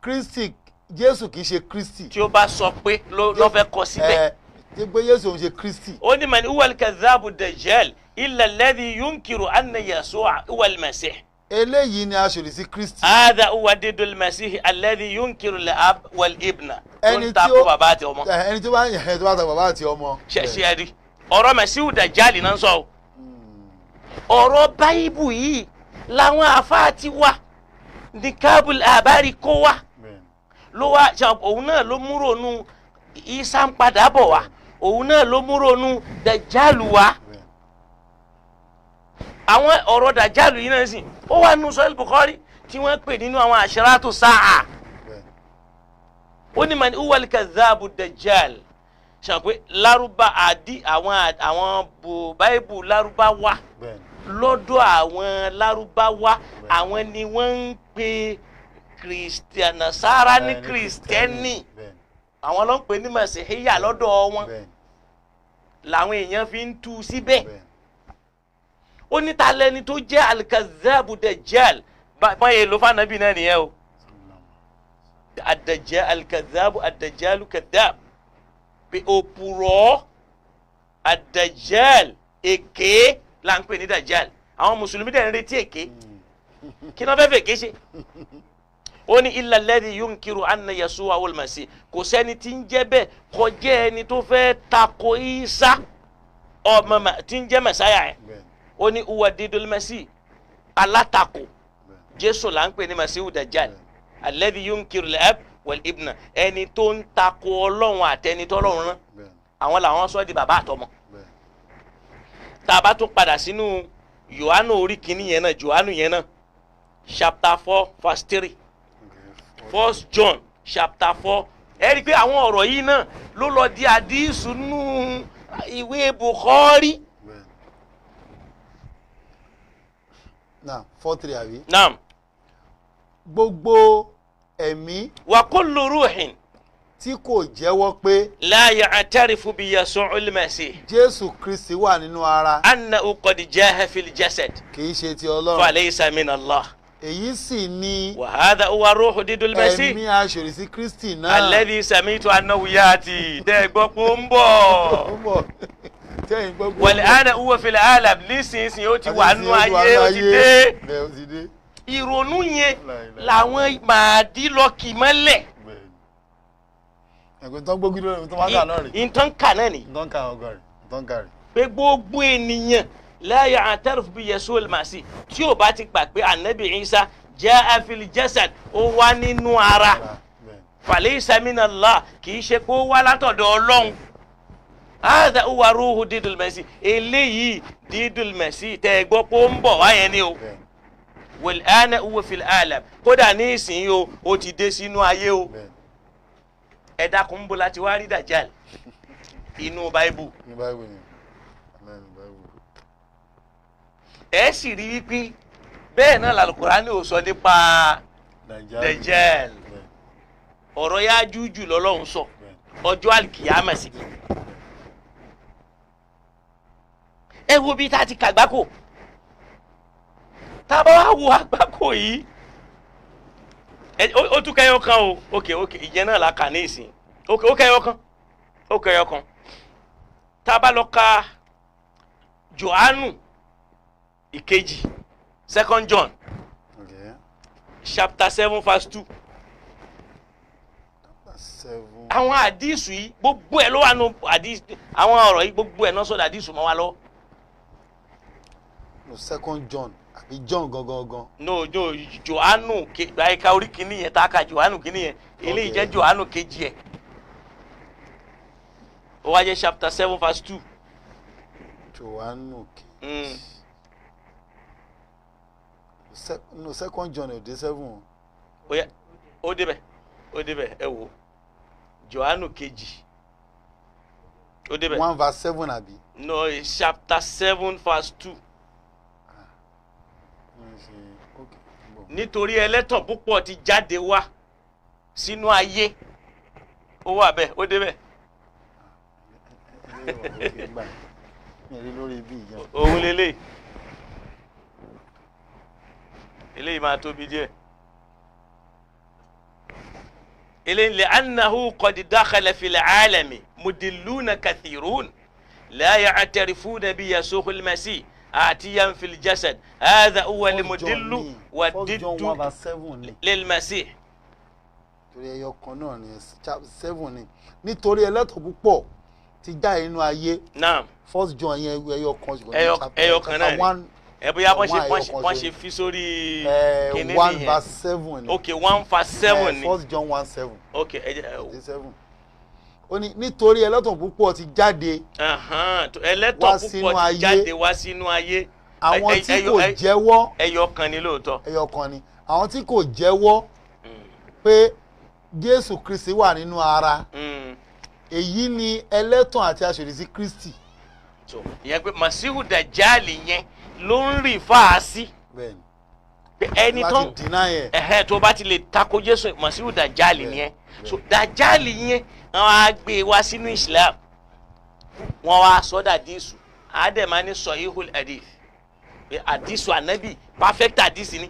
Kristi Jésù kì í ṣe Kristi. Tí ó bá sọ pé ló fẹ́ kọ síbẹ̀. Ẹ tí pé Jésù òun ṣe Kristi. Ó ní man huwa al-kadhabu dajjal illa alladhi yunkiru anna Yasu'a huwa al-masih. Eléyìí ni aṣòdì sí Kristi. Hadha huwa diddu al-masih alladhi yunkiru al-ab wal-ibna. Tó Ẹni ń tí takò bàbá àti ọmọ. Ẹ, ẹni tó bá ẹ tó bá ta bàbá àti ọmọ. Ṣe ẹ rí ọ̀rọ̀ masihu dajjal náà ń sọ o. Ọ̀rọ̀ báíbù yìí làwọn àfáà ti wá ní kábùl àbárí kó wá ló wá ṣe. Òun náà ló mú ronú Isa ń padà bọ̀ wá, òun náà ló mú ronú dajjal wá. Àwọn ọ̀rọ̀ dàjálù yìí náà sìn, ó wà nínú Sahih Bukhari tí wọ́n pè nínú àwọn ashratu sáà. Ó ní man huwa al-kadhabu dajjal. Ṣàn pé lárúbá àdí àwọn báíbù lárúbá wá lọ́dọ̀ àwọn lárúbáwá, àwọn ni wọ́n ń pè kìrìsìtẹ́nì sára ní kìrìsìtẹ́nì, àwọn ló ń pè ní màsíhíyà lọ́dọ̀ wọn, làwọn èèyàn fi ń tú síbẹ̀. Ó ní ta lẹni tó jẹ́ al-kadhabu dajjal? Báyìí ló fànàbí náà nìyẹn o. Ad-dajjal al-kadhabu ad-dajjalu kadhab, pé òpùrọ́ ad-dajjal, èké là ń pè ní dajjal. Àwọn mùsùlùmí dẹ̀ ń retí èké. Kí náà fẹ́ẹ́ fèké ṣe? Ó ní illa alladhi yunkiru anna Yasu'a wal masih. Kò sẹ́ni tí ń jẹ́ bẹ́ẹ̀ kọjá ẹni tó fẹ́ tako Isa ọmọ tí ń jẹ́ mẹ̀sáyà yẹn. Ó ní uwa dídul masih, alátakò Jésù là ń pè ní masihu dajjal, alladhi yunkiru al-ab wal ibna, ẹni tó ń tako Ọlọ́run àtẹni tọ́lọ́run rán. Àwọn làwọn sọ di bàbá àtọmọ. Tá a bá tún padà sínú Yohanu orí kìíní yẹn náà, Yohanu yẹn náà, chapter 4 verse 3, First John chapter 4, ẹ rí i pé àwọn ọ̀rọ̀ yìí náà ló lọ di àdísù nú ìwé Bukhari. Now 4:3, àbí? Naam. Gbogbo ẹ̀mí Wa kullu ruhin tí kò jẹ́wọ́ pé la ya'tarifu bi Yasu'il Masih Jésù Kristi wà nínú ara annahu qad jaha fil jasad kì í ṣe ti Ọlọ́run. Falaysa min Allah. Èyí sì ni Wa hadha huwa ruhu didul Masih ẹ̀mí aṣòdì sí Kristi náà alladhi sami'tu annahu ya'ti. Tẹ́ ẹ gbọ́ pé ó ń Ó bọ̀. ń bọ̀. Tẹ́yìn gbọ́ pé ó ń Wal bọ̀. ana huwa fil alam. Nísinsìnyí ó ti wà nínú ayé, ó ti dé. Bẹ́ẹ̀, ó ti dé. Ìrònú yẹn Láìláì. làwọn màdí lọ kì mọ́lẹ̀. Ẹ̀gbọ́n tó ń gbógun lórí tó máa ń kà náà rè. Ìtàn kà náà nìyí. Tó ń kà ọgọ́ rè, tó ń kà rè. Pé gbogbo ènìyàn la ya'tarif bi Yasu'il Masih, tí ò bá ti gbà pé anabi Isa jaa fil jasad, ó wá nínú ara, falaysa minallah, kì í ṣe pé ó wá látọ̀dọ̀ Ọlọ́run. Hadha huwa ruhu didul Masih. Eléyìí didul Masih tẹ́ ẹ gbọ́ pé ó ń bọ̀ wáyẹn ni o. Wal ana huwa fil alam. Kódà ní ìsìn o, ó ti dé sínú ayé o. Ẹ dákun, ń bọ̀ láti wá rí dàjàl inú báíbù? Ní báyìí ni, ní báyìí. Ẹ sì rí wípé bẹ́ẹ̀ náà làlùkùránì ò sọ nípa dàjàl. Ọ̀rọ̀ Yájújù lọ́lọ́run sọ, ọjọ́ àlìkìyámà sí. Ẹ wo bí tá a ti kàgbákò. Tá a bá wá wo àgbákò yìí, ó tún kẹyọ kan o. Ok, ìyẹn náà la kà ní ìsìn. Ok, ó kẹyọ kan, ó kẹyọ kan. Tá a bá lọ ka Jòhánù ìkejì, Second John chapter 7 verse 2. 7. Àwọn àdìsù yìí gbogbo ẹ̀ ló wà nù àdìsù. Àwọn ọ̀rọ̀ yìí gbogbo ẹ̀ náà sọ̀dọ̀ àdìsù mọ́ wa lọ́wọ́. No, Second John àbí John gangan gan? No, Jòhánù àyíká orí kìíní yẹn tá a ka Jòhánù kìíní yẹn, eléyìí jẹ́ Jòhánù kejì ẹ̀, ó wá jẹ́ chapter 7 verse 2. Jòhánù kejì. No, Second John ò dé 7 o. Ó yá, ó débẹ̀, ó débẹ̀. Ẹ wò, Jòhánù kejì, ó débẹ̀. 1 verse 7, àbí? No, it's chapter 7 verse 2. Nítorí ẹlẹ́tàn púpọ̀ ti jáde wá sínú ayé. Ó wà bẹ́ẹ̀, ó débẹ̀. Yóò wà lókè ńgbà yẹn. Mi rí lórí ibi ìyẹn. Òun lélẹ̀, eléyìí máa tóbi díẹ̀. Eléyìí lè anahu qad dakhala fil alami mudilluna kathirun la ya'tarifuna bi yasuhul masih atiyan fil jasad hadha huwa al-mudillu wa First John 1 diddu verse 7 ni. lil masih. Torí ẹyọ kan náà ni, 7 ni, nítorí ẹlẹ́tọ̀ púpọ̀ ti já inú ayé. Naam. First John yẹn, ẹyọ kan ṣùgbọ́n Ẹyọ kan náà ni. One Ẹ bóyá wọ́n ṣe One wọ́n ẹyọ ṣe kan wọ́n ṣe. ṣe fi sórí kinní 1 nìyẹn. verse 7 ni. Ok, 1 verse 7 ni. First John 1:7. Ok, ẹ jẹ́ Dé 7. Ó ní nítorí ẹlẹ́tọ̀ púpọ̀ ti jáde ẹlẹ́tọ̀ wá sínú púpọ̀ ti ayé. jáde wá sínú ayé. Àwọn tí kò jẹ́wọ́. Ẹyọ kan ni lóòótọ́. Ẹyọ kan ni. Àwọn tí kò jẹ́wọ́ pé Jésù Kristi wà nínú ara, èyí ni ẹlẹ́tàn àti aṣòdì sí Kristi. So ìyẹn pé Masihu Dajali yẹn ló ń rì fáa sí Bẹ́ẹ̀ni. pé ẹni tó láti deny ẹ̀. Ẹhẹ́, tó bá ti lè tako Jésù, Masihu Dajali nìyẹn. So Dajali yẹn, wọn á gbé e wá sínú Islam, wọn wá sọdá dísù àdèmá ní sọhíhul hadith, pé àdísù ànábì, perfect àdísì ni.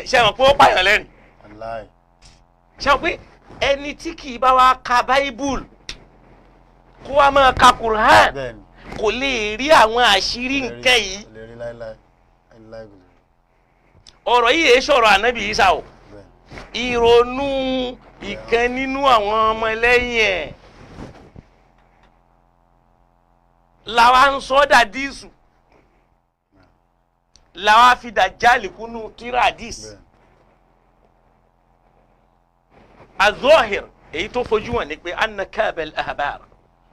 Ṣé àwọn pé ó pààyàn lẹ́rìn? Wàláì. Ṣé àwọn pé ẹni tí kì í bá wa ka Bible, kó wa máa ka Quran, Bẹ́ẹ̀ni. kò lè rí àwọn àṣírí nǹkan yìí. Kò lè rí láéláé, láéláé kò lè rí. Ọ̀rọ̀ yìí èé sọ̀rọ̀ ànábì Ìsá o. Bẹ́ẹ̀ni. Ìrònú ìkan nínú àwọn ọmọ ẹlẹ́yìn ẹ̀ làwa ń sọ dàdísù, làwa fi dàjálì kúnú tíra àdìs. Bẹ́ẹ̀ni. Azọ́hìr, èyí tó fojú wọn ni pé anna kábel ahbar,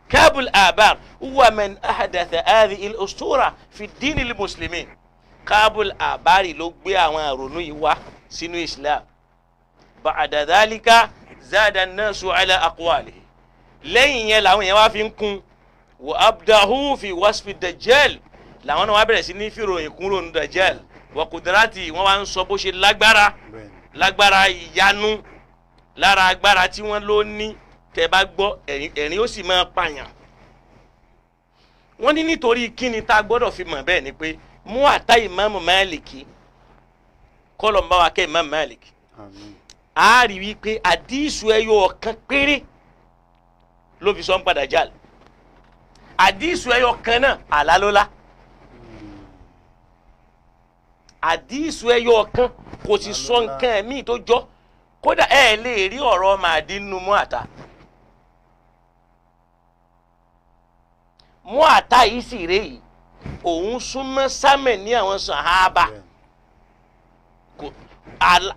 kábel ahbar huwa man ahadatha hadhihi al-ustura fi dini al-muslimin. Kábel ahbari ló gbé àwọn àrònú yìí wá sínú Islam. Ba'da dhalika zada an-nasu ala aqwalihi. Lẹ́yìn yẹn làwọn yẹn wá fi ń kún wa abdahu fi wasfi dajjal, làwọn náà wá bẹ̀rẹ̀ sí ní fìròyìn kúrò ní dajjal wa kudrati. Wọ́n wá ń sọ bó ṣe lágbára, Bẹ́ẹ̀ni. lágbára ìyanu lára agbára tí wọ́n ló ní. Tẹ́ bá gbọ́, ẹ̀rín ó sì máa pààyàn. Wọ́n ní nítorí kíni tá a gbọ́dọ̀ fi mọ̀ bẹ́ẹ̀ ni pé mú àtá ìmáàmù Máàlìkì, kọ́lọ̀ ń bá wa kẹ́ ìmáàmù Máàlìkì. Àmín. A rí wípé àdísù ẹyọ ọ̀kan péré ló fi sọ ń padà jáde. Àdísù ẹyọ kan náà, àlá ló lá. Àdísù ẹyọ ọ̀kan, kò sì sọ nǹkan ẹ̀mí tó jọ. Kódà ẹ lè rí ọ̀rọ̀ màdí nínú mú àtá. Mú àtá yìí sì rèé yìí, òun súnmọ́ sámẹ̀ ní àwọn sàhábà. Bẹ́ẹ̀ni. Kò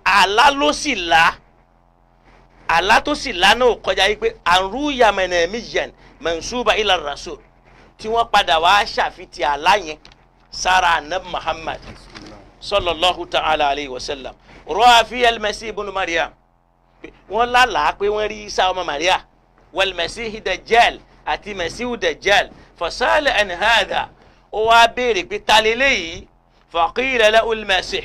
àlá ló sì lá. Àlá tó sì lá náà ò kọjá yìí pé àrùn yamẹnẹ miyan mansuba ila rasul, tí wọ́n padà wá ṣàfitì àlá yẹn sára anabi Muhammad Bismillah. sallallahu ta'ala alayhi wa sallam. Rọ́ọ̀ fi al-Masih ibn Maryam, wọ́n lálàá pé wọ́n rí Isa ọmọ Maria wal Masihi Dajjal àti Masihu Dajjal. Fasala an hadha, ó wá béèrè pé ta leléyìí? Faqila lahu al-Masih,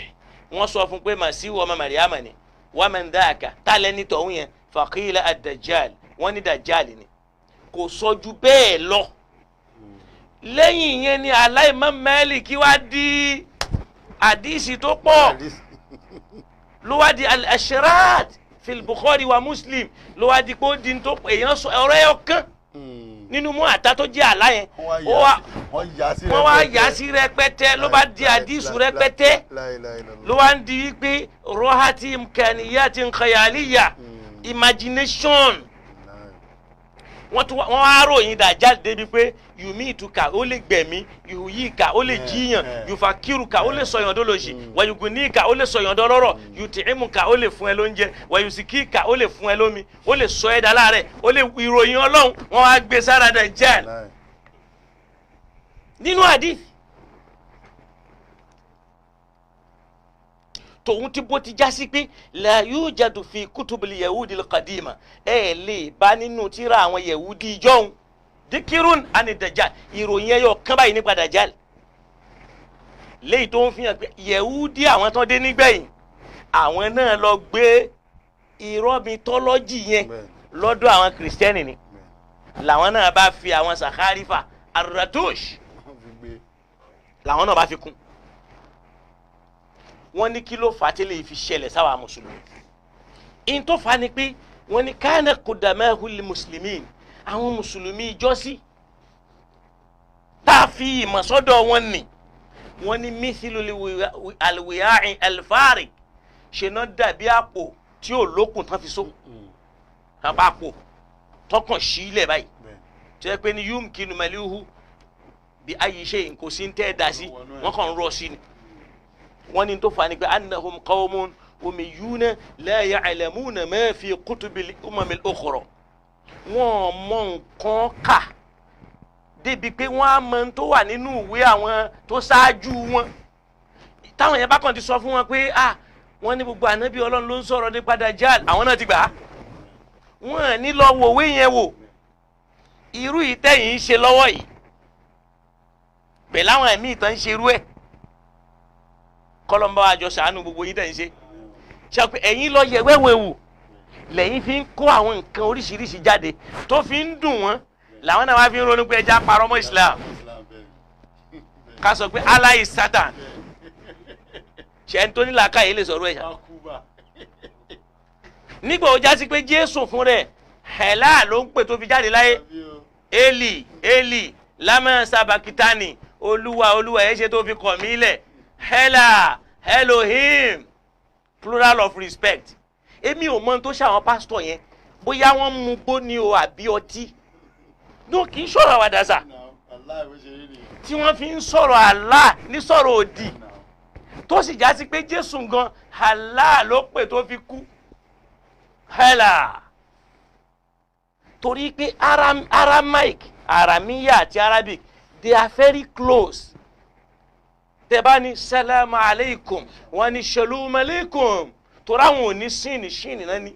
wọ́n sọ fún pé Masihu ọmọ Maryam ni. Wa man dhaka, ta lẹ́ni tọ̀hún yẹn? Faqila ad-Dajjal, wọ́n ní Dajjal ni. Kò sọ ju bẹ́ẹ̀ lọ. Lẹ́yìn yẹn ni aláìmọ́ Málíkì wá di àdìsí tó pọ̀, ló wá di al-ashrat fil Bukhari wa Muslim, ló wá di pé ó di tó èèyàn sọ ọ̀rọ̀ ẹ̀ ọ̀kan nínú mú àtá tó jẹ́ àlá yẹn. Ó wá Wọ́n wọ́n wá yà sí rẹpẹtẹ, ló bá di àdìsù rẹpẹtẹ, ló wá ń di wípé rọ́hátì imkaniyati khayaliya, imagination. Wọ́n tún wọ́n wá ròyìn Dàjáde débi pé yùmí ìtúkà, ó lè gbẹ̀mí, yùyíkà, ó lè jíyàn, yùfàkírùkà, ó lè sọyàn dólòṣì, wàyùgùníkà, ó lè sọyàn dọ́lọ́rọ̀, yùtìímùkà, ó lè fún ẹ lóúnjẹ, wàyùsìkíkà, ó lè fún ẹ lómi, ó lè sọ ẹ dáláàrẹ̀, ó lè ìròyìn Ọlọ́run. Wọ́n wá gbé sára Dàjáde nínú àdìs tòun tí bó ti já sí pé la yujadu fi kutubili yahudi qadima, ẹ lè bá nínú tírà àwọn yahudi jọ̀hún dikirun ani dajjal, ìròyìn ẹyọ kan báyìí nípa dajjal, léyìí tó ń fi hàn pé yahudi àwọn tó dé nígbẹ̀yìn, àwọn náà lọ gbé irọ́ mitọ́lọ́jì yẹn. Bẹ́ẹ̀ni. Lọ́dọ̀ àwọn kìrìsìtẹ́nì ni làwọn náà bá fi àwọn sàkárífà aratosh Wọ́n fi gbé. Làwọn náà bá fi kún. Wọ́n ní kí ló fà á tẹ́lẹ̀ fi ṣẹlẹ̀ sáwà mùsùlùmí? In tó fà á ni pé wọ́n ní kana qudamahul muslimin, àwọn mùsùlùmí ìjọ́sí tá a fi ìmọ̀ sọ́dọ̀ wọn nì, wọ́n ní mithilu alwiya'i alfarik, ṣe náà dàbí àpò tí ò lókun tán fi so àpò tọkàn sílẹ̀ báyìí, tó yẹ pé ní yumkinu malihu bí ayi ṣe kò sí ń tẹ́ ẹ dá sí, wọ́n kàn ń rọ sí ni. Wọ́n ní tó fà ní pé annahum qawmun ummiyuna la ya'lamuna ma fi kutubil umamil ukhra. Wọ́n mọ nǹkan kà débi pé wọ́n á mọ ohun tó wà nínú ìwé àwọn tó ṣáájú wọn. Táwọn yẹn bá kàn ti sọ fún wọn pé ah, wọ́n ní gbogbo ànábì Ọlọ́run ló ń sọ̀rọ̀ nípa Dajjal, àwọn náà ti gbà á. Wọ́n ní lọ wòwe yẹn wò. Irú yìí tẹ̀yìn ń ṣe lọ́wọ́ yìí pẹ̀lú àwọn ẹ̀mí ìtàn ń ṣe irú ẹ̀, kọ́lọ́mbà àjọ ṣàánú gbogbo yín tẹ̀ ń ṣe ṣe pé ẹ̀yin lọ yẹ wẹ́wẹ́ wò lẹ́yìn fi ń kó àwọn nǹkan oríṣiríṣi jáde tó fi ń dùn wọ́n, làwọn náà wá fi ń ronú pé ẹja parọ́ mọ́ Islam, ká sọ pé Allah is Satan. Ṣe ń tó ní làákàyè lè sọ̀rọ̀ ẹ̀ṣà nígbà ó já sí pé Jésù fún rẹ̀ hẹ̀lá ló ń pè tó fi jáde láyé? Eli Eli lámà sábàkítánì, Olúwa Olúwa, ẹ ṣe tó fi kọ̀ mí lẹ̀. Hẹ́là Elohim, plural of respect. Èmi ò mọ ohun tó ṣe àwọn pásítọ̀ yẹn, bóyá wọ́n mú gbó ni o àbí ọtí. No, kì í sọ̀rọ̀ àwàdà sà tí wọ́n fi ń sọ̀rọ̀ Allah ní sọ̀rọ̀ òdì, tó sì já sí pé Jésù gan Allah ló pè tó fi kú hẹ́là, torí pé Aramaic, Aramiya àti Arabic, they are very close. Tẹ́ bá ní salamu aleikum, wọ́n ní shalom aleikum, torí àwọn ò ní ṣíìnì ṣíìnì náà ní.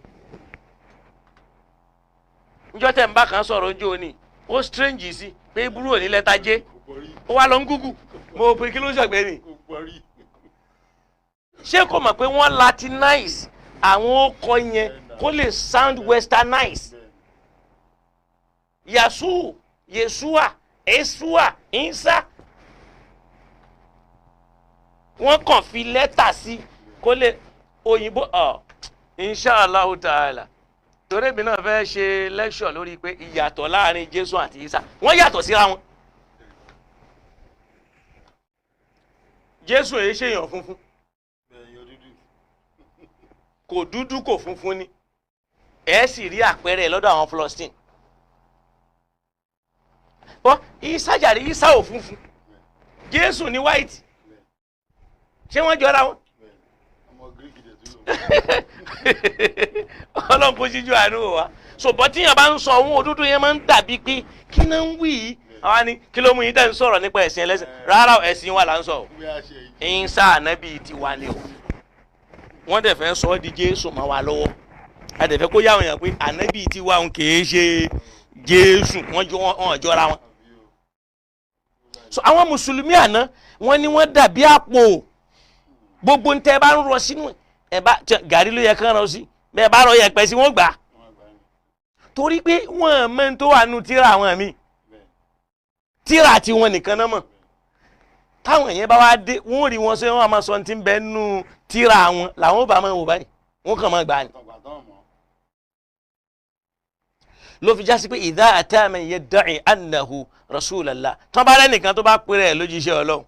Njọ́ tẹ̀ ń bá kan sọ̀rọ̀ ojú òní, ó strange sí pé ibúrú ò ní lẹ́tà jẹ́, ó wá lọ ń gúgù mo pé kí ló ń ṣàgbẹ́ ni. Ṣé kò mọ̀ pé wọ́n latinize àwọn ọkọ̀ yẹn kó lè sound westernized? Yasu, Yesua, Esua, Insa, wọ́n kàn fi lẹ́tà sí kó lè òyìnbó ọ. Inshallah ta'ala, torí èmi náà fẹ́ ṣe lecture lórí pé ìyàtọ̀ láàrin Jésù àti Isa. Wọ́n yàtọ̀ síra wọn. Jésù èyí ṣèyàn funfun, kò dúdú, kò funfun ni. Ẹ sì rí àpẹẹrẹ lọ́dọ̀ àwọn Palestine. Bọ́ Isa jàre, Isa ò funfun, Jésù ní white. Ṣé wọ́n jọra wọn? Ọlọ́run kò ṣíjú àánú wa. So bọ́ tíyàn bá ń sọ ohun òdúdú yẹn máa ń dàbí pé kí náà ń wí yìí. Àwa ni kí ló mú yín tẹ́ ń sọ̀rọ̀ nípa ẹ̀sìn ẹlẹ́sìn? Rárá, ẹ̀sìn wa là ń sọ. Ìsá ànábì tiwa ni o. Wọ́n dẹ̀ fẹ́ sọ ọ́ di Jésù mọ́ wa lọ́wọ́. A dẹ̀ fẹ́ kó yáwọn yàn pé ànábì tiwa òun kì í ṣe Jésù. Wọ́n jọ wọ́n jọra wọn. So àwọn mùsùlùmí àná, wọ́n ní wọ́n dàbí àpò. Gbogbo ń tẹ́ bá ń rọ sínú ẹ bá gàrí ló yẹ kán rọ sí, bẹ́ẹ̀ bá rọ yẹ̀pẹ̀ sí, wọ́n gbà á, torí pé wọ́n mọ̀ tó wà nù tíra àwọn míì. Tíra tí wọn nìkan náà mọ̀. Táwọn èèyàn bá wá dé, wọ́n rí wọn sọ, wọ́n máa sọ ti ń bẹ nù tíra wọn, làwọn ò bá máa wò báyìí, wọ́n kàn máa gbà á ni. Ló fi jásí pé idha ata man yadda'i annahu rasulallah, tán bá rẹ́nìkan tó bá pèrè ẹ̀ lójíṣẹ́ Ọlọ́run,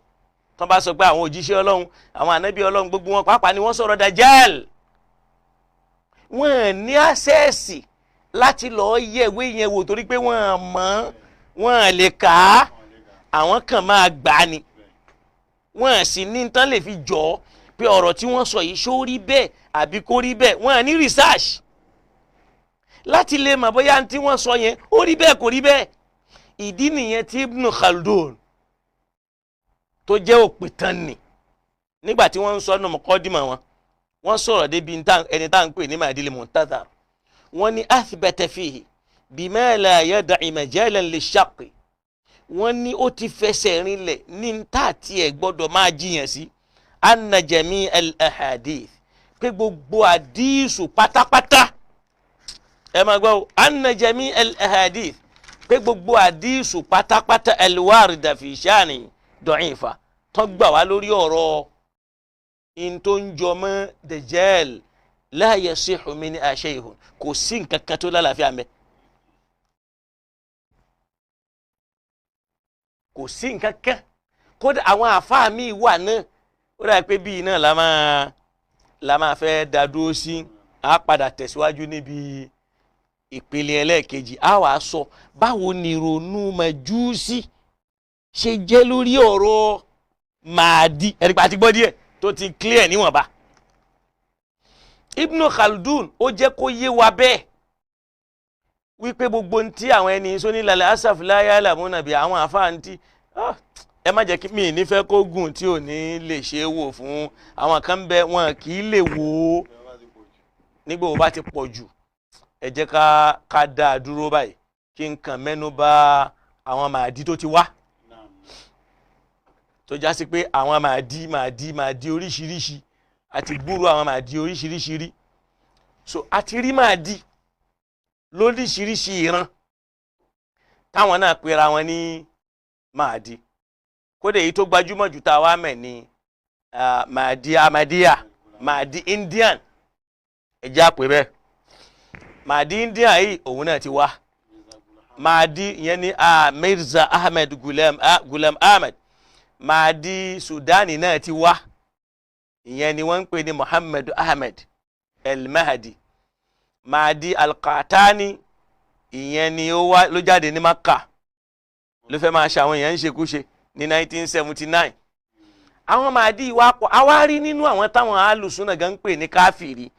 tán bá sọ pé àwọn òjíṣẹ́ Ọlọ́run, àwọn ànábì Ọlọ́run, gbogbo wọn pàápàá ni wọ́n sọ̀rọ̀ Dajjal, wọ́n ní àṣẹ́ẹ̀sì láti lọ́ọ́ yẹ̀wé yẹn wò, torí pé wọ́n mọ̀, wọ́n lè kà á, àwọn kan máa gbà á ni. Wọ́n sì ní tán lè fi jọ ọ́ pé ọ̀rọ̀ tí wọ́n sọ yìí, ṣó rí bẹ́ẹ̀ àbí kò rí bẹ́ẹ̀. Wọ́n ní research láti lè mọ̀ bóyá tí wọ́n sọ yẹn ó rí bẹ́ẹ̀, kò rí bẹ́ẹ̀. Ìdí nìyẹn tí Ibn Khaldun tó jẹ́ òpìtàn nì, nígbà tí wọ́n ń sọ nù mọ́kọ́dìmọ̀ wọn, wọ́n sọ̀rọ̀ débi ẹni tá à ń pè ní Mahdil Muntazar, wọ́n ní athbata fihi bima la yada'i majalan lish-shaqq. Wọ́n ní ó ti fẹsẹ̀ rinlẹ̀ ní tá àti ẹ̀ gbọ́dọ̀ máa jiyàn sí, anna jami al-ahadith, pé gbogbo àdísù pátápátá. Ẹ máa gbọ́ o, anna jami al ahadith, pé gbogbo àdísù pátápátá, alwarida fi shani da'ifa, tó gbà wá lórí ọ̀rọ̀ in tó ń jọmọ́ Dajjal, la yasihu min shay'un, kò sí nǹkan kan tó lálàáfíà mẹ́, kò sí nǹkan kan. Kódà àwọn àfáà míì wà náà, ó dà pé bíi náà la máa fẹ́ dá dúró sí. A padà tẹ̀síwájú níbi ìpele ẹlẹ́ẹ̀kejì, a wàá sọ báwo ni ìrònú Májúsì ṣe jẹ́ lórí ọ̀rọ̀ Mahdi. Ẹ̀rí pa ti gbọ́ díẹ̀ tó ti clear níwọ̀nba. Ibn Khaldun ó jẹ́ kó yé wa bẹ́ẹ̀ wípé gbogbo ntí àwọn ẹni sónílàlẹ̀ asaf láyà làmúnàbí àwọn àfáà ntí, ẹ má jẹ́ kí mi nífẹ̀ẹ́ kó gùn tí ò ní lè ṣe é wò fún àwọn kan bẹ, wọn kì í lè wò ó nígbà wo bá ti pọ̀ jù. Ẹ jẹ́ ká dá a dúró báyìí, kí n kàn mẹ́nu bà àwọn Màdí tó ti wá, tó já sí pé àwọn Màdí Màdí Màdí oríṣiríṣi àti gbúrò àwọn Màdí oríṣiríṣi rí. So àti rí Màdí lóríṣiríṣi ìran táwọn náà pera wọn ní Màdí. Kódà èyí tó gbajúmọ̀ jù tá a wá mẹ̀ ní Màdí Ahmadiyya, Màdí Indian, ẹ jẹ́ àpè bẹ́ẹ̀. Màdí Indian yìí òun náà ti wá. Màdí ìyẹn ní Mirza Ahmed Gulam Ahmed. Màdí Sudani náà ti wá, ìyẹn ni wọ́n ń pè ní Muhammad Ahmed El Mahdi. Màdí Al-Qatani, ìyẹn ni ó wá ló jáde ní Maka, ló fẹ́ máa ṣe àwọn èèyàn ń ṣekúṣe ní 1979. Àwọn Màdí wa pọ̀, àwa rí nínú àwọn táwọn alùsùnà gan ń pè ní káfìrí,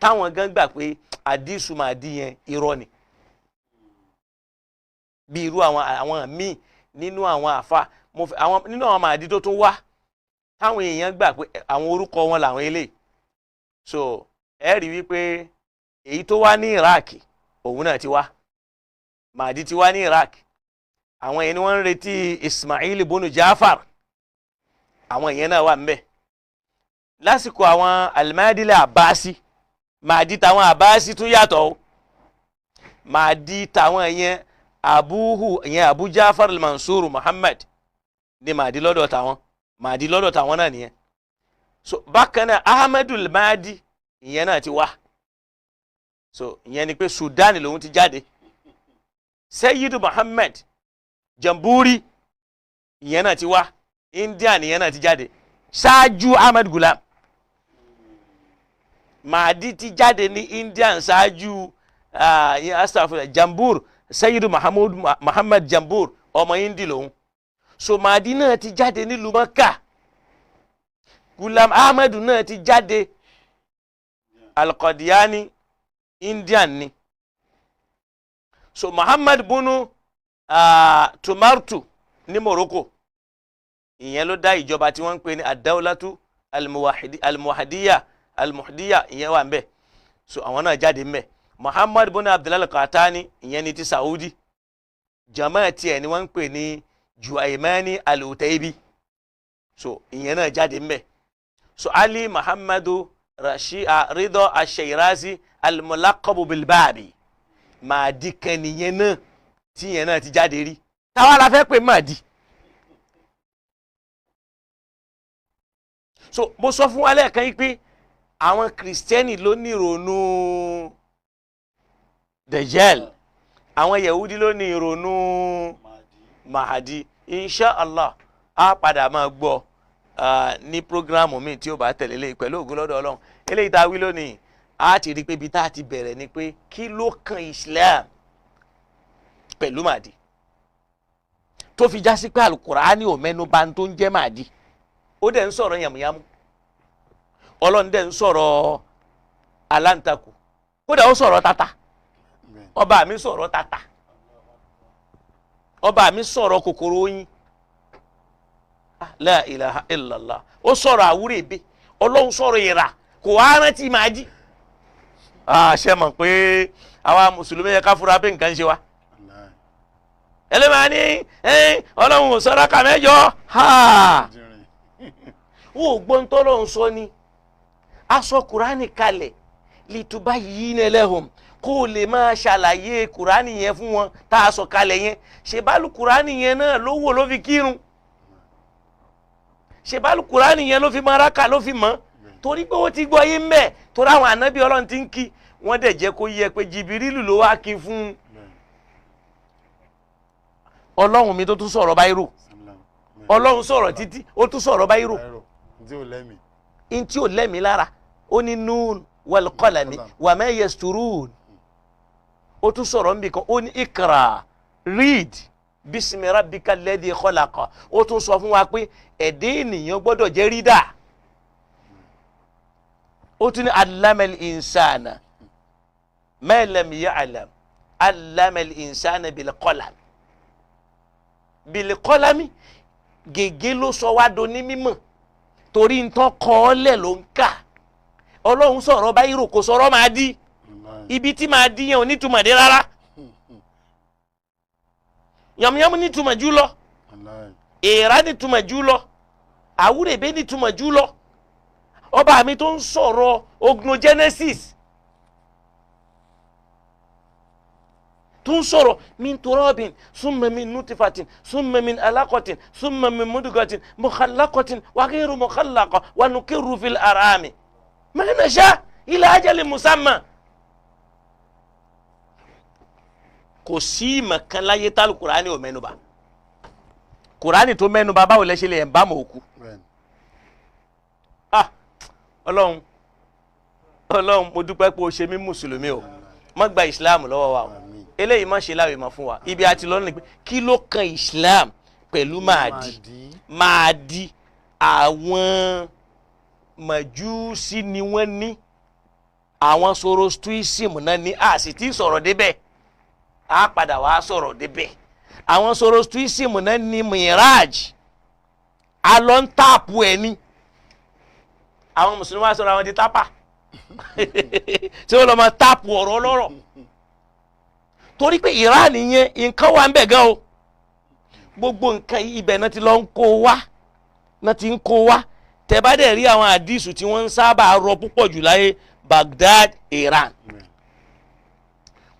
táwọn gan gbà pé àdìsù Màdí yẹn irọ́ ni. Bí irú àwọn míì nínú àwọn àfa nínú àwọn Màdí tó tún wá, táwọn èèyàn gbà pé àwọn orúkọ wọn làwọn eléyìí. So ẹ rí wípé èyí tó wá ní Iraq òun náà ti wá, Màdí ti wá ní Iraq. Àwọn yẹn ni wọ́n ń retí Ismail bonu Jafar, àwọn yẹn náà wà ńbẹ̀ lásìkò àwọn Al-Mahdi Abasi. Màdí táwọn Abasi tún yàtọ̀ o. Màdí táwọn yẹn abuhu yẹn Abu Jafar al-Mansur Muhammad ni Màdí lọ́dọ̀ táwọn, Màdí lọ́dọ̀ táwọn náà nìyẹn. So bákan náà Ahmadul Mahdi ìyẹn náà ti wá. So ìyẹn ni pé Sudan lòun ti jáde. Sayyidu Muhammad Jamburi ìyẹn náà ti wá, India nìyẹn náà ti jáde ṣáájú Ahmed Gulam. Mahdi ti jáde ní India ṣáájú Jambur, Sayyidu Muhammad Jambur ọmọ Hindi lòun. So Mahdi náà ti jáde nílùú Mẹ́kà, Gulam Ahmed náà ti jáde, Al-Qadiani Indian ni. So Muhammad bunu Tumartu ní Morocco, ìyẹn ló dá ìjọba tí wọ́n ń pè ní adawlatu almuhadiya, almuhadiya ìyẹn wà ńbẹ̀. So àwọn náà jáde ńbẹ̀. Muhammad bunu Abdullahi Qatani ìyẹn ní ti Saudi, jama tiẹ̀ ni wọ́n ń pè ní Juaimani al-Utaibi. So ìyẹn náà jáde ńbẹ̀. So Ali Muhammadu Ridha Ash-Shirazi al-Mulaqabu bil-Babi, Mahdi kan nìyẹn náà tí yẹn náà ti jáde rí. Táwa la fẹ́ pè Mahdi. So mo sọ fún wa lẹ́ẹ̀kan yìí pé àwọn kìrìsìtẹ́nì ló ní ìrònú Dajjal, àwọn Yahudi ló ní ìrònú Mahdi. Insha Allah a padà máa gbọ́ ní programu mi tí ó bá tẹ̀lé lé pẹ̀lú ògo lọ́dọ̀ Ọlọ́run. Eléyìí tá a wí lónìí, a ti rí pé ibi tá a ti bẹ̀rẹ̀ ni pé kí ló kan Islam pẹ̀lú Mahdi tó fi já sí pé Al-Qur'ani ò mẹ́nu bà tó ń jẹ́ Mahdi. Ó dẹ̀ ń sọ̀rọ̀ yàmùyàmù, Ọlọ́run dẹ̀ ń sọ̀rọ̀ aláǹtakù, kódà ó sọ̀rọ̀ tata. Ọba mi sọ̀rọ̀ tata, ọba mi sọ̀rọ̀ kòkòrò oyin, la ilaha illallah, ó sọ̀rọ̀ àwúrèbe, Ọlọ́run sọ̀rọ̀ ìrà, kò wá rántí Mahdi. Ṣe mọ̀ pé àwa mùsùlùmí yẹ ká fura pé nǹkan ń ṣe wa. Ẹlẹ́màá ní Ọlọ́run ò sọ̀rọ̀ kà mẹ́jọ. Wọ́n ò gbọ́n tọ́lọ́run sọ ni. A sọ Kùránì kalẹ̀ litubayyina lahum, Kó o lè máa ṣàlàyé kùránì yẹn fún wọn tá a sọ kalẹ̀ yẹn. Ṣèbálù kùránì yẹn náà ló wò ló fi kírun, ṣèbálù kùránì yẹn ló fi maraka ló fi mọ́, torí pé ó ti gbọ́ yé mbẹ́, torí àwọn ànábì Ọlọ́run ti ń kí wọ́n dẹ̀ jẹ́ kó yẹ pé Jìbìrìlù ló wá kí fún Ọlọ́run mi tó tún sọ̀rọ̀ báyìí. Ọlọ́run sọ̀rọ̀ títí ó tún sọ̀rọ̀ báyìí ntí ò lẹ́mìí lára. Ó ní nun wal qalami wa ma yasturun. Ó tún sọ̀rọ̀ nbì kan, ó ní ikra, read, bismi rabbika alladhi khalaqa. Ó tún sọ fún wa pé ẹ̀dẹ́ ènìyàn gbọ́dọ̀ jẹ́ rídà. Ó tún ní allamal insana ma lam ya'lam, allamal insana bil qalam. Bil qalami, gègé ló sọ wá do ní mímọ̀, torí ntọ́ kọ́ ọ lẹ̀ ló ń kà. Ọlọ́run sọ̀rọ̀ báyìí kò sọ̀rọ̀ máa di ibi tí máa di yẹn ò nítumọ̀ dé rárá. Yàmùyàmù nítumọ̀ jù lọ, èèrà nítumọ̀ jù lọ, àwúrẹ̀bẹ̀ nítumọ̀ jù lọ. Ọba mi tó ń sọ̀rọ̀ ognogenesis tó ń sọ̀rọ̀ min turabin summa min nutfatin summa min alaqatin summa min mudgatin mukhallaqatin wa ghayru mukhallaqa wa nuqirru fil arami ma nasha ila ajalin musamma. Kò sí ìmọ̀ kan láyé tá Kùránì ò mẹ́nubà. Kùránì tó mẹ́nubà báwo lẹ ṣe lè bá mọ̀ òkú. Ah, Ọlọ́run Ọlọ́run, mo dúpẹ́ pé o ṣe mí mùsùlùmí o, má gba ìsìláàmù lọ́wọ́ wa o, eléyìí má ṣe láwìí mọ́ fún wa. Ibi àti lọ́nà pé kí ló kan ìsìláàmù pẹ̀lú Máàdì? Máàdì àwọn Màjúsí ni wọ́n ní, àwọn Zoroastrianism náà ní, a sì ti sọ̀rọ̀ débẹ̀, a padà wá sọ̀rọ̀ débẹ̀. Àwọn Zoroastrianism náà ní mirage, a lọ ń tààpù ẹ̀ ní. Àwọn mùsùlùmí wá sọ̀rọ̀ àwọn di tápà tí wọ́n lọ máa tààpù ọ̀rọ̀ ọlọ́rọ̀, torí pé Iran yẹn nǹkan wà ń bẹ̀ gan o. Gbogbo nǹkan ibẹ̀ náà ti lọ ń kó wá, náà ti ń kó wá. Tẹ́ bá dẹ̀ rí àwọn àdìsù tí wọ́n ń sábà rọ púpọ̀ jù láyé, Baghdad, Iran.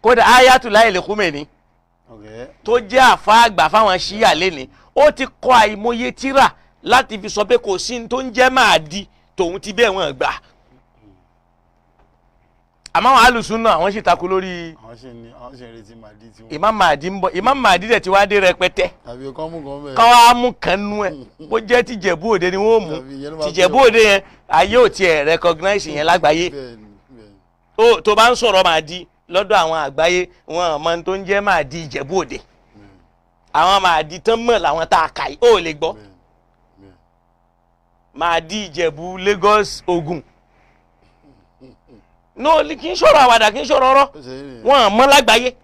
Kódà Ayatollah Khomeini tó jẹ́ àfáàgbà fáwọn ṣíyà lẹ́ni, ó ti kọ àìmọye tírà láti fi sọ pé kò sí ní tó ń jẹ́ Máàdì, tòun ti bẹ́ẹ̀ wọ́n gbà. Àmọ́ àwọn alùsùn náà àwọn sì takú lórí Imam Mahdi ń bọ̀. Imam Mahdi dẹ̀ ti wá dé rẹpẹtẹ, kọ́ wá mú kan nú ẹ̀, bó jẹ́ tìjẹ̀bú òde ni wọ́n mú. Tìjẹ̀bú òde yẹn ayé ò tiẹ̀ recognize yẹn lágbàáyé. Tó bá ń sọ̀rọ̀ Mahdi lọ́dọ̀ àwọn àgbáyé, wọn mọ tó ń jẹ́ Mahdi Ìjẹ̀bú Òde. Àwọn Mahdi tán mọ̀ làwọn tá a kà yìí, ó lè gbọ́ Mahdi Ìjẹ̀bú Lagos Ògùn. No, kì í sọ̀rọ̀ àwàdà, kì í sọ̀rọ̀ ọ̀rọ̀, wọn mọ̀ lágbàáyé.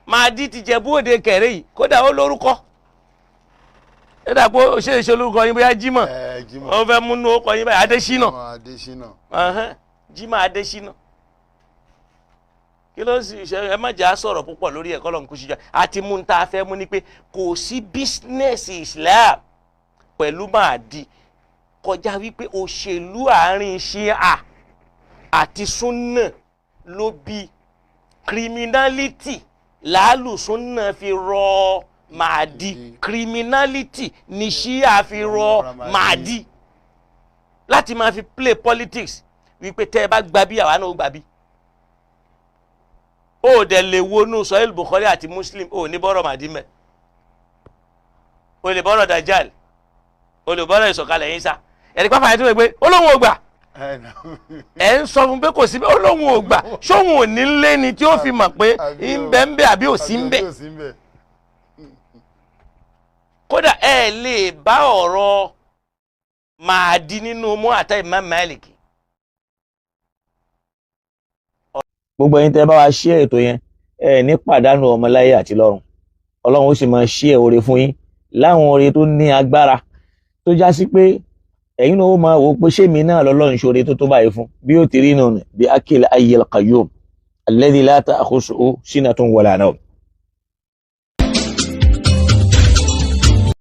Mahdi tìjẹ̀bú Òde kẹrẹ́ yìí, kódà ó lórúkọ, ó dà pé ó ṣe é ṣe olórúkọ yín bóyá Jímọ̀, ó fẹ́ múnú ó kọ yín báyìí Adésínà. Jímọ̀ Adésínà. Kí ló sì ṣe? Ẹ má jẹ́ á sọ̀rọ̀ púpọ̀ lórí ẹ̀kọ́ lọ́nkú ṣíjà. Àti mú ta fẹ́ mú ni pé kò sí bísínẹ́sì Islam pẹ̀lú Máàdì kọjá wípé òṣèlú àárín ṣíà àti súnà ló bí criminality. Làálù súnà fi rọ Máàdì, criminality ni ṣíà fi rọ Máàdì láti máa fi play politics wípé tẹ́ ẹ bá gba bí àwa náà ó gbà bí. Ó dẹ̀ lè wọnú Sahih Bukhari àti Muslim, ó ní bọ́rọ̀ Mahdi mẹ́, ó lè bọ́rọ̀ Dajjal, ó lè bọ́rọ̀ ìsọ̀kalẹ̀ yín sá. Ẹ̀rí pápá yẹn tó wẹ̀ pé ó lóun ò gbà, ẹ̀ ń sọ fún pé kò sí, ó lóun ò gbà, ṣóun ò ní lé ni tí ó fi mọ̀ pé ń bẹ ń bẹ àbí ò sí ń bẹ. Kódà ẹ lè bá ọ̀rọ̀ Mahdi nínú Muwatta Imam Malik. Gbogbo ẹ̀yin tẹ́ bá wa ṣí ètò yẹn, ẹ ní pàdánù ọmọláyé àti lọ́run. Ọlọ́run ó sì máa ṣí ẹ oore fún yín láwọn oore tó ní agbára tó já sí pé ẹ̀yin náà ó máa wò ó pé ṣé mi náà lọ́lọ́run ṣoore tó tó báyìí fún bí ó ti rí nù ní bí akil ayyil qayyum alladhi la ta'khusuhu sinatun wala nawm.